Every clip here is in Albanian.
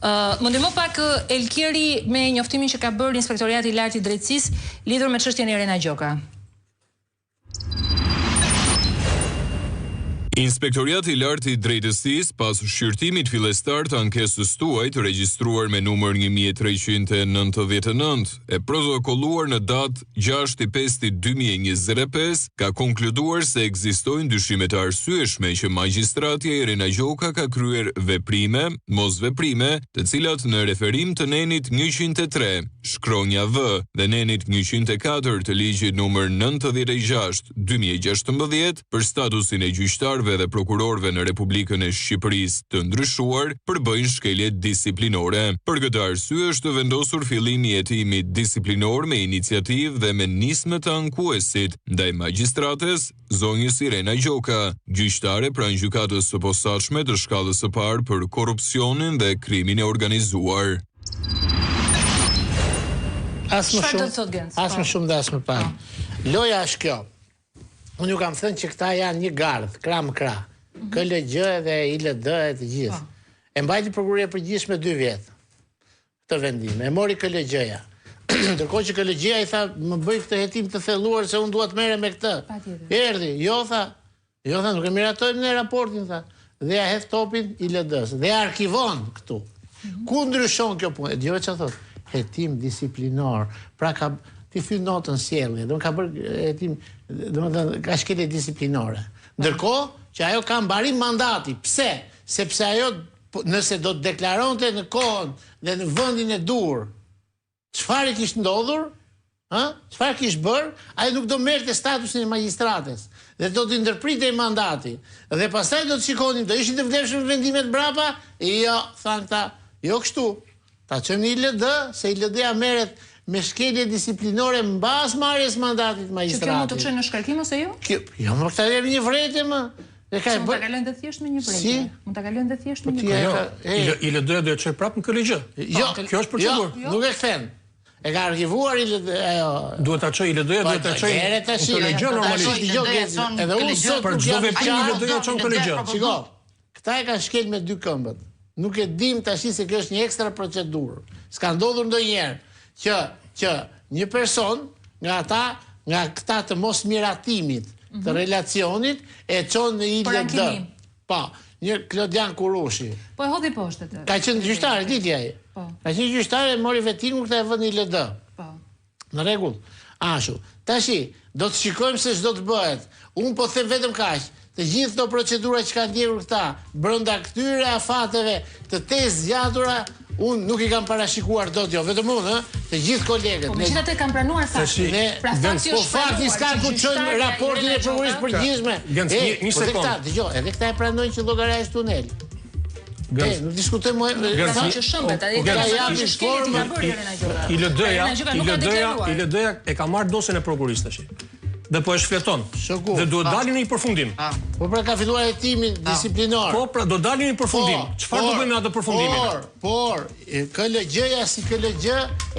Ë, më ndihmo pak Elkiri me njoftimin që ka bërë Inspektoriati i Lartë i Drejtësisë lidhur me çështjen Irena Gjoka. Inspektoriati i Lartë i Drejtësisë, pas shqyrtimit fillestar të ankesës tuaj të regjistruar me numër 1399, e protokolluar në datë 6.5.2025, ka konkluduar se ekzistojnë dyshime të arsyeshme që magjistratja Irena Gjoka ka kryer veprime, mosveprime, të cilat në referim të nenit 103, shkronja V dhe nenit 104 të ligjit numër 96, 2016 për statusin e gjyqtarëve dhe prokurorëve në Republikën e Shqipërisë të ndryshuar, përbëjnë shkelje disiplinore. Për këtë arsye është vendosur fillimi i hetimit disiplinor me iniciativë dhe me nismë të ankuesit ndaj magjistrates, zonjës Irena Gjoka, gjyqtare pranë Gjykatës së Posaçme të Shkallës së Parë për Korrupsionin dhe Krimin e Organizuar. As më shumë, as më shumë dhe as më pak. Po. Loja është kjo. Unë ju kam thënë që këta janë një gardh, krah më krah. Mm -hmm. KLGJ edhe ILD e të gjithë. Po. E mbajti prokuroria e përgjithshme 2 vjet. Këtë vendim. E mori KLGJ-ja. Ndërkohë që KLGJ-ja i tha, më bëj këtë hetim të thelluar se unë dua të merrem me këtë. Erdhi, jo tha, Jo tha, nuk e miratojmë ne raportin tha. Dhe ja hedh topin ILD-së dhe e arkivon këtu. Mm -hmm. Ku ndryshon kjo punë? E dëgjove çfarë thotë? Hetim disiplinor. Pra ka ti thy notën sjellje, do ka bërë hetim, domethënë ka shkelje disiplinore. Ndërkohë që ajo ka mbarim mandati. Pse? Sepse ajo po, nëse do të deklaronte në kohën dhe në vendin e duhur, Çfarë i kish ndodhur? Ë? Çfarë kish bërë? Ajo nuk do merrte statusin e magjistrates dhe do t'i ndërpritej mandati. Dhe pastaj do të shikonim, do ishin të vlefshme vendimet mbrapa? Jo, thanë këta, jo kështu. Ta çojmë në ILD, se ILD-ja merret me shkelje disiplinore mbas marrjes mandatit të magjistratit. Që kjo mund të çojë në shkarkim ose jo? Kjo, jo, më këta jemi një vërejtje më. E ka mund ta kalojnë dhe thjesht me një vërejtje. Si? Mund ta kalojnë dhe thjesht me po një vërejtje. Jo, ILD-ja do e çojë prapë në KLGJ. Jo, kjo është procedurë. Jo, nuk e kthen. E ka arkivuar ILD ajo. Duhet ta çojë ILD-ja, duhet ta çojë në KLGJ normalisht. Jo, edhe unë sot për çdo veprim ILD-ja çon KLGJ. Shiko, këta e kanë shkel me dy këmbët. Nuk e dim tash se kjo është një ekstra procedurë. S'ka ndodhur ndonjëherë që që një person nga ata, nga këta të mos miratimit mm -hmm. të mhm. relacionit e çon në ILD. Po, një Klodian Kurushi. Po e hodhi poshtë atë. Ka qenë gjyqtar, e diti ai. Po. Ka qenë gjyqtar e mori vetingun këta e vënë në ILD. Po. Në rregull. Ashtu. Tashi, do të shikojmë se ç'do të bëhet. Unë po them vetëm kaq, të gjithë këto procedura që kanë ndjekur këta, brenda këtyre afateve të tejzgjatura, unë nuk i kam parashikuar dot, jo vetëm unë, ë, të gjithë kolegët. Po megjithatë kanë pranuar faktin. Pra fakti po është fakti s'ka ku çojnë raportin e prokurorisë së përgjithshme. Genc, një, një po sekondë. Këta, dëgjo, edhe këta e pranojnë që llogaria është tunel. E, nuk diskutojmë më. Genc, që shëmbet, ai ka japin formën ka bërë Irena Gjoka. ILD-ja, ILD-ja, ILD-ja e ka marrë dosjen e prokurorisë tash. Dhe po e shfleton. Dhe duhet dalin në një përfundim. Po pra ka filluar hetimin disiplinor. Po pra do dalin në një përfundim. Po, Çfarë do bëjmë me atë përfundimin? Por, por KLGJ-ja si KLGJ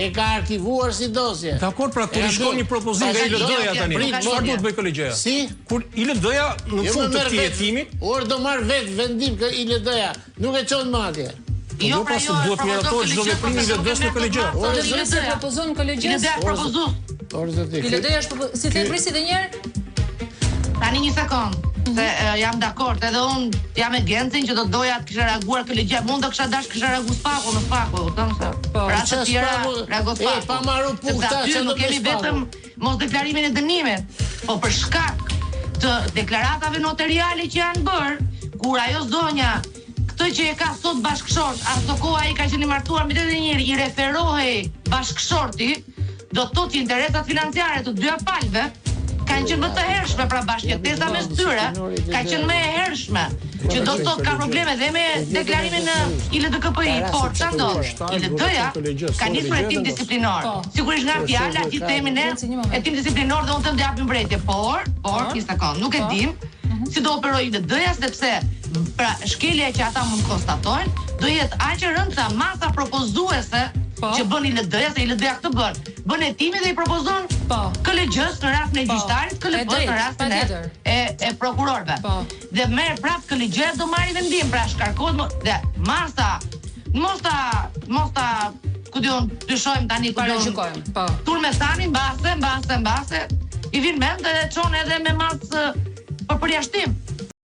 e ka arkivuar si dosje. Dakor, pra kur i shkon një propozim nga ILD-ja tani, çfarë duhet bëjë KLGJ-ja? Si? Kur ILD-ja në jo, fund të këtij hetimi, Or do marr vetë vendim kë ILD-ja, nuk e çon më atje. Po jo, pra jo, duhet miratohet çdo veprim i ILD-së në KLGJ. Or ILD-ja propozon KLGJ. ILD-ja propozon. Or zoti. ILD-ja është si the prisi edhe një herë? Tani një sekond, mhm. se e, jam dakord, edhe unë jam me Gencin që do doja të kisha reaguar KLGJ, mund do kisha dashur kisha reaguar SPAK-u në SPAK-u, e kupton se. Po, raste të tjera reagon SPAK-u. E pa marru punë këta që nuk kemi vetëm mos deklarimin e dënimit, po për shkak të deklaratave noteriale që janë bërë, kur ajo zonja këtë që e ka sot bashkëshort, aso kohë ai ka qenë i martuar me tjetër njeri, i referohej bashkëshorti, do të thotë që interesat financiare të dyja palëve kanë qenë më të hershme, pra bashkëjetesa mes tyre ka qenë më e hershme, që do të thotë ka probleme dhe me deklarimin në ILDKPI, por çfarë ndodh? ILD-ja ka nisur hetim disiplinor. Po. Sigurisht nga fjala që themi ne, hetim disiplinor dhe unë them të japim vërejtje, por, por, një sekond, nuk e po. dim mhm. si do operojë ILD-ja sepse pra shkelja që ata mund të konstatojnë do jetë aq e rëndë sa masa propozuese po. që bën ILD-ja, se ILD-ja këtë bën, bën hetimin dhe i propozon po. KLGJ-s në rastin e po. gjyqtarit, KLP në rastin e e, e prokurorëve. Po. Dhe merr prap KLGJ-ja do marrë vendim, pra shkarkohet më, dhe masa. Mos ta mos ta ku di unë dyshojmë tani ku di unë. Paragjykojmë, po. Tur me Sanin mbase, mbase, mbase i vin mend edhe çon edhe me masë për përjashtim.